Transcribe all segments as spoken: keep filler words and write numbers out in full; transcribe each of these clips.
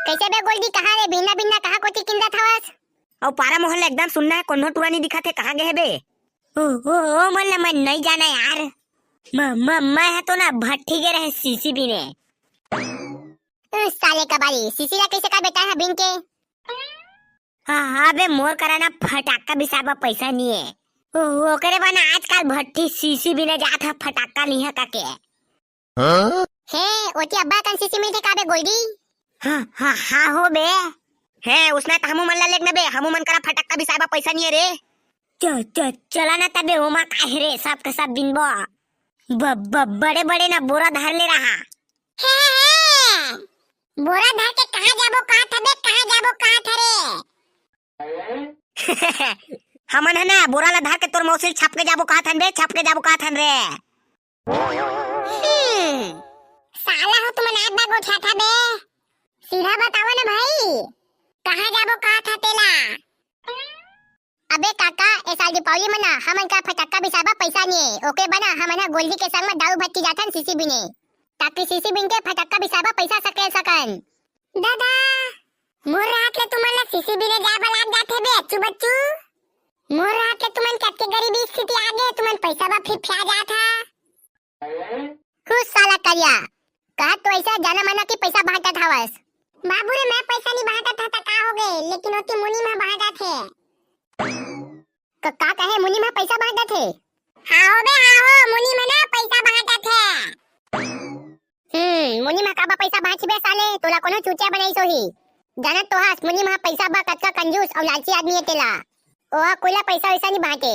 कइसे बे गोल्डी, कहाँ रे? बिहन्ना बिहन्ना कहाँ कोती किंदत हवस? अउ पारा मोहल्ला एकदम सुन्ना हे, कोनो टूरा नइ दिखत हे, कहाँ गे हे बे? ओ, ओ, ओ, मन ला मन नइ जाना यार। म, म, मैं ह तो ना भट्ठी गे रहे सीसी बीने। उस साले कबाड़ी, सीसी ला कइसे का बेटा है बीन के? हाँ, हाँ बे, मोर करा ना फटाका बिसाए बर पैसा नइ हे। ओ, ओकरे बर ना आजकल भट्ठी सीसी बीने जात ह फटाका लिहा काके। हाँ? हे, ओती अब्बड़ कन सीसी मिलथे का बे गोल्डी? हाँ, हाँ, हाँ हो बे। हे, उसने त हमू मन ला लेगना बे, हमू मन करा फटाका बिसाए बर पैसा नइ हे रे। च-, च-, चला ना तबे, ओमा का हे रे, सब के सब बिनबो। ब-, ब-, बड़े बड़े ना बोरा धर ले रहा। हे, हे, बोरा धर के कहाँ जाबो, कहाँ थबे, कहाँ जाबो, कहाँ थरे? हमन ह ना बोरा ला धर के तोर मौसी ल छाप के जाबो कहत हन बे, छाप के जाबो कहत हन रे। हम्म, साला हो तुमन आत बा गोठियाथा बे। सीधा बतावा ना भाई, कहाँ जाबो कहत हा तेला? अबे काका, ए साल दीपावली म ना हमन का फटाका बिसाबा पैसा नइ हे, ओके बना हमन ह गोल्डी के संग म दारू भट्टी जाथन सीसी बिने, ताकि सीसी बिन के फटाका बिसाबा पैसा सकेल सकन। दादा, मोर रात ले तुमन ला सीसी बिने जाए बर लाग जाथे बे, अच्छू बच्चू। मोर रात ले तुमन कतके गरीबी स्थिति आ गे, तुमन पैसा बर फिर फिया जात हा। हुस साला करिया, कहत तो ऐसा जाना माना कि पैसा बांटत हवस। बाबू रे, मैं पैसा नहीं बांटत था, त का हो गए, लेकिन ओती मुनीम ह बांटत हे। क-, का कहे, मुनीम ह पैसा बांटत हे? हाँ हो बे, हाँ हो, मुनीम ह ना पैसा बांटत हे। हम्म, मुनीम ह काबर पैसा बांटबे साले, तोला कोनो चूतिया बनाइस होही। जानत तो हस, मुनीम ह पैसा बर कतका कंजूस अउ लालची आदमी हे तेला। ओह कोई ला पैसा वैसा नहीं बांटे।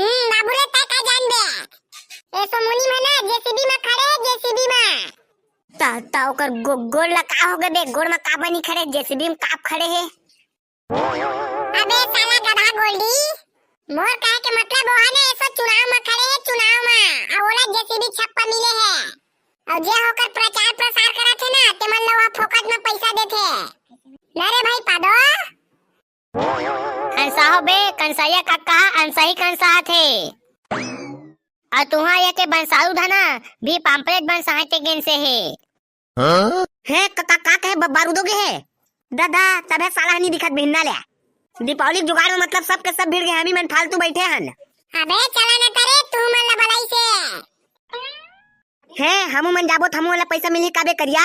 हम्म, बाबू रे, तै का जानबे? एसो मुनीम ह ना जेसीबी म खड़े हे, जेसीबी म। त, त ओकर गो-, गोड़ ला का हो गे बे? गोड़ म काबर नहीं खड़े, जेसीबी म काब खड़े हे? अबे साला गधा गोल्डी, मोर कहे के मतलब वो है ना, ऐसा चुनाव में खड़े है, चुनाव में, और ओला जेसीबी छप्पा मिले है, और जे होकर प्रचार प्रसार करत है ना, ते मन ला वो फोकट में पैसा देथे। ना रे भाई पादो। कंसा हो बे, कंसैया कक्का, अंसही कंसा थे। और तुहा ये के बंसाऊ धना भी पाम्पलेट बंसाए के गेन से है। हाँ? हे, का, का, का कहे ब-, बारूदो गे हे? ददा, तभे साला ह नी दिखत बिहन्ना ले। दीपावली के जुगाड़ में मतलब सब के सब भिड़ गे, हमी मन फालतू बइठे हन। अबे चला न करे, तू मन ला बलाई से। हे, हमू मन जाबो त हमू मन ला पैसा मिलही का बे करिया?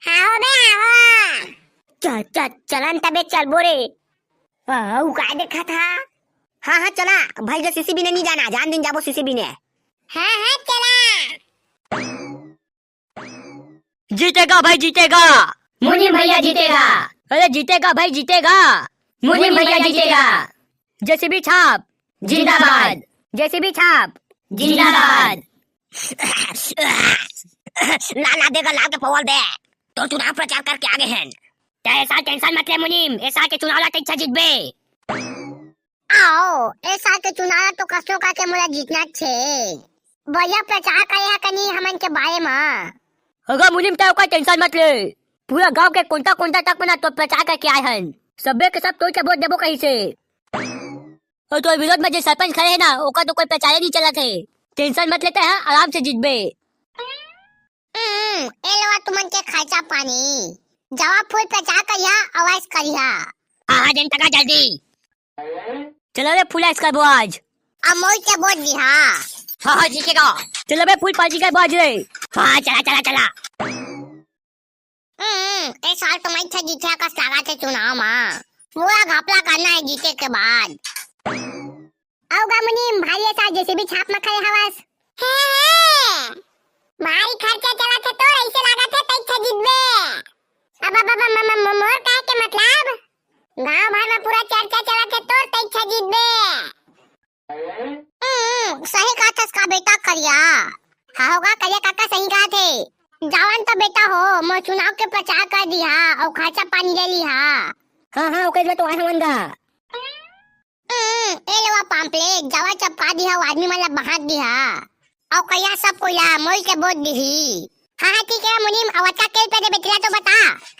हाँ हो बे, हाँ हो। च-, च-, चलन तबे चलबो रे। आ, उ काय देखत हा? हाँ, हाँ, चला। भाई जो सीसी बीने नी जाना, जान दिन जाबो सीसी बीने। हाँ, हाँ, चला। जीतेगा भाई, जीतेगा। मुनीम भैया जीतेगा। अरे जीतेगा भाई, जीतेगा। मुनीम भैया जीतेगा। जेसीबी छाप जिंदाबाद। जेसीबी छाप जिंदाबाद। ला, ला देगा, लाल के पवल दे। तो चुनाव प्रचार करके आगे हैं। ते ऐसा टेंशन मत ले मुनीम, ऐसा के चुनाव ला तैं जीतबे। आओ, ए साल के चुनाव तो कसो का के मोला जीतना छे। बढ़िया प्रचार करे हा कनी हमन के बारे म। अगर मुनीम, तै ओकर टेंशन मत ले, पूरा गांव के कोंटा कोंटा तक म ना तो प्रचार करके आए हन, सबे के सब तोर के वोट देबो कही से। और तोर विरोध में जे सरपंच खड़े है ना, ओकर तो कोई प्रचार नहीं चलत है। टेंशन मत लेते हैं, आराम से जीतबे। हम्म, ए लोआ तुमन के खर्चा पानी। जावा फुल प्रचार करिहा, अवैस करिहा। हाँ, हाँ, जन तका जल्दी। चला रे, फुल ऐस करबो आज। अब मोई के बोल दिहा। हाँ, हाँ, जीतेगा। चला बे, फुल पार्टी करबो आज रे। हाँ, चला, चला, चला। हम्म, ए साल तो मैं अच्छा जीते कस लागत हे चुनाव मा। पूरा घपला करना है जीते के बाद। अउ गा मुनीम, भारी ऐसा जेसीबी छाप म खड़े हवस। हे, हे, भारी खर्चा चलत हे तोर, ऐसे लागत हे तैं जीतबे। अब, अब, अब, म, म, म, मोर कहे के मतलब, गांव भर में पूरा चर्चा चलत हे तोर, तैं जीतबे। हम्म, सही कहत हस का बेटा करिया। हाँ हो गा करिया काका, सही कहत हे। जावन तो बेटा हो, मोर चुनाव के प्रचार कर दिहा अउ खर्चा पानी ले लिहा। हाँ, हाँ, ओके, मैं तो आए हवन गा। हम्म, ए लेवा पाम्पलेट, जावा चपका दिहा, वो आदमी मन ला बांट दिहा। अउ करिया सब कोई ला मोई के वोट दिही। हाँ, हाँ, ठीक है मुनीम, अउ अतका के रुपया देबे तेला तो बता।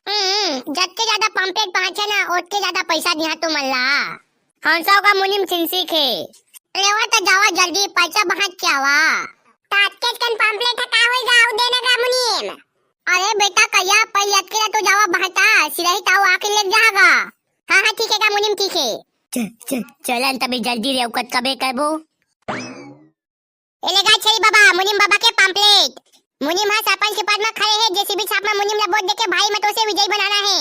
हम्म, जतके ज्यादा पाम्पलेट बांटे ना, ओतके ज्यादा पैसा दिहा तुमन ला। हंसा गा मुनीम चिंसी के। लेवा त जावा जल्दी, पैसा बांट के आवा। त अतकेच कन पाम्पलेट ह का होई गा, अउ देना गा मुनीम। अरे बेटा करिया, पहिली अतके ला तो जावा भांटा, सिरही ताऊ आके ले जागा। हाँ, हाँ, ठीक हे गा मुनीम, ठीक हे। च-, च-, चलन तबे जल्दी रे, अउ कतका बे करबो। ए ले गा छेरी बाबा, मुनीम बाबा के pamphlet। मुनीम ह सरपंच के पद म खड़े हे, JCB छाप म मुनीम ला वोट देके भाई म तोसे विजयी बनाना हे।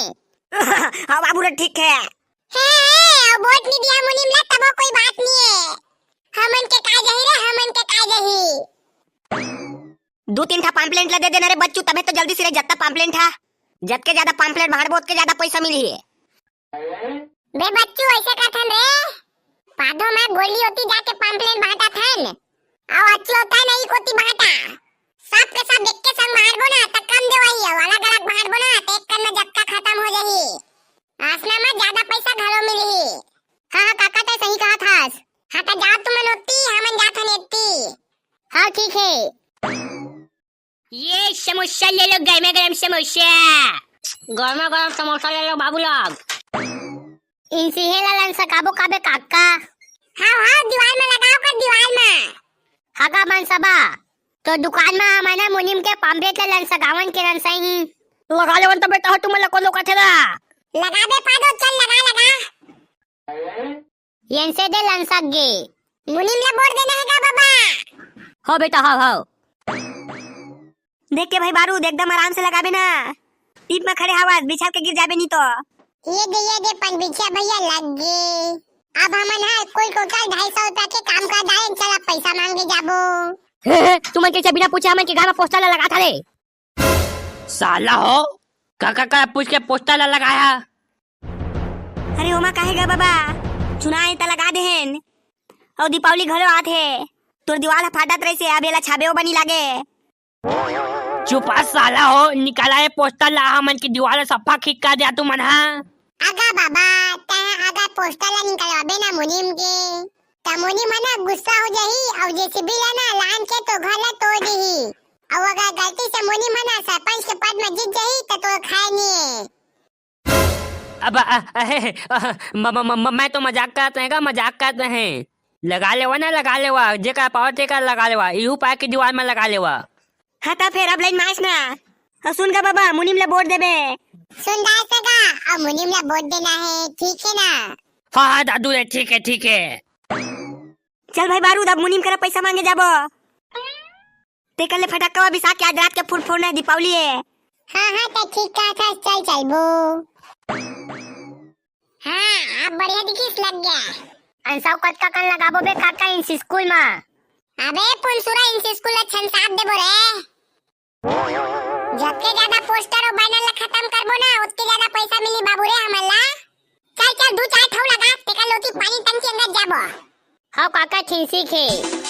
हाँ बाबू रे, ठीक हे। हे, हे, अउ वोट नी दिया मुनीम ला, तबो कोई बात नी हे। हमन के का जही रे, हमन के का जही। दू तीन ठा pamphlet ला दे देना रे बच्चू, तबे तो जल्दी सिरे जत्ता pamphlet हा। जतके ज्यादा pamphlet बांटबो, ओतके ज्यादा पैसा मिलही। बे बच्चू, ऐसे करथन रे, पादो में गोली होती जाके pamphlet बांटत हन। अउ अच्छी होता है नहीं कोती बांटा। सब के सब एक के संग बांटबो ना, त कम देवाही, अउ अलग-अलग बांटबो ना, त एक कन में जक्का खत्म हो जाही। आसना में ज्यादा पैसा घलो मिलही। हाँ, हाँ, काका, तैं सही कहत हस। हाँ, त जा तुमन ओती, हमन जाथन एती। हाँ, ठीक हे। ये समोसा ले लो, गरमा गरम समोसा। गरमा गरम समोसा ले लो बाबू लोग। इनसे हे ला लनसकाबो काबे काका? हाँ, हाँ, दीवार में लगाओ कर, दीवार में। हगा मन सबा, तो दुकान में हमन ह मुनीम के pamphlet ला लनसकावन के लनसही। लगा लेवन त बेटा हो, तुमन ला कोनो काथे ला। लगा दे पादो, चल लगा, लगा। येन से दे लनसक गे। मुनीम ला वोट देना हे का बाबा? हो बेटा, हो, हो। देख के भाई बारूद, एकदम आराम से लगाबे ना। टीप में खड़े हवस, बिछल के गिर जाबे नी तो। ये दे, ये दे, पनबिछिया भैया लग गे। अब हमन ह कुल total ढाई सौ रुपया के काम कर डारेन, चल अब पैसा मांगे जाबो। हे, हे, तुमन कैसे बिना पूछे हमन के घर में पोस्टर ला लगात हले? साला हो, का, का, का पूछ के पोस्टर ला लगाया? अरे ओमा काहे गा बाबा, चुनाव हे त लगा देहेन। अउ दीपावली घलो आत हे, तोर दीवाल ह फाटत रहिसे, अब एला छाबे ओ बनी लागे। चुप आ साला हो, निकाला ए पोस्टर ला, हमन के दीवाल ला सफा खिक्का दिया तुमन हा। अगा बाबा, तैं अगर पोस्टर ला निकलवाबे ना मुनीम के, त मुनीम ह ना गुस्सा हो जाही अउ JCB ला ना लान के तो घर ला तोड़ देही। अउ अगर गलती से मुनीम ह ना सरपंच के पद में जीत जाही त तोर खाए नी हे। अब, अ, अहे, अह, म-, म-, म-, म-, मैं तो मजाक करत रहें गा, मजाक करत रहें। लगा लेवा ना, लगा लेवा, जेकर पावर तेकर लगा लेवा, इहू पाए के दीवार में लगा लेवा। हाँ, त फेर अब लाइन मार्च ना। अउ सुन गा बाबा, मुनीम ला वोट देबे। सुन दाई सगा, अब मुनीम ला वोट देना हे, ठीक हे ना? हाँ, हाँ, दादू रे, ठीक हे, ठीक हे। चल भाई बारूद, अब मुनीम करा पैसा मांगे जाबो। तेकर ले फटाका बिसा के आज रात के फुरफुर ना दीपावली हे। हाँ, हाँ, त ठीक कहत हस, चल चलबो। हाँ, अब बढ़िया दिखिस लग गया। अंसाऊ कतका कन लगाबो बे काका इंस स्कूल मा? अबे पुनसुरा इंस स्कूल ला छन सात देबो रे। जतके ज्यादा पोस्टर अउ बैनर ला खतम करबो ना, ओतके ज्यादा पैसा मिली बाबू रे हमन ला। चल, चल, दू चार ठऊ लगा, तेकर लोती पानी टंकी अंदर जाबो। हव काका, ठीक हे।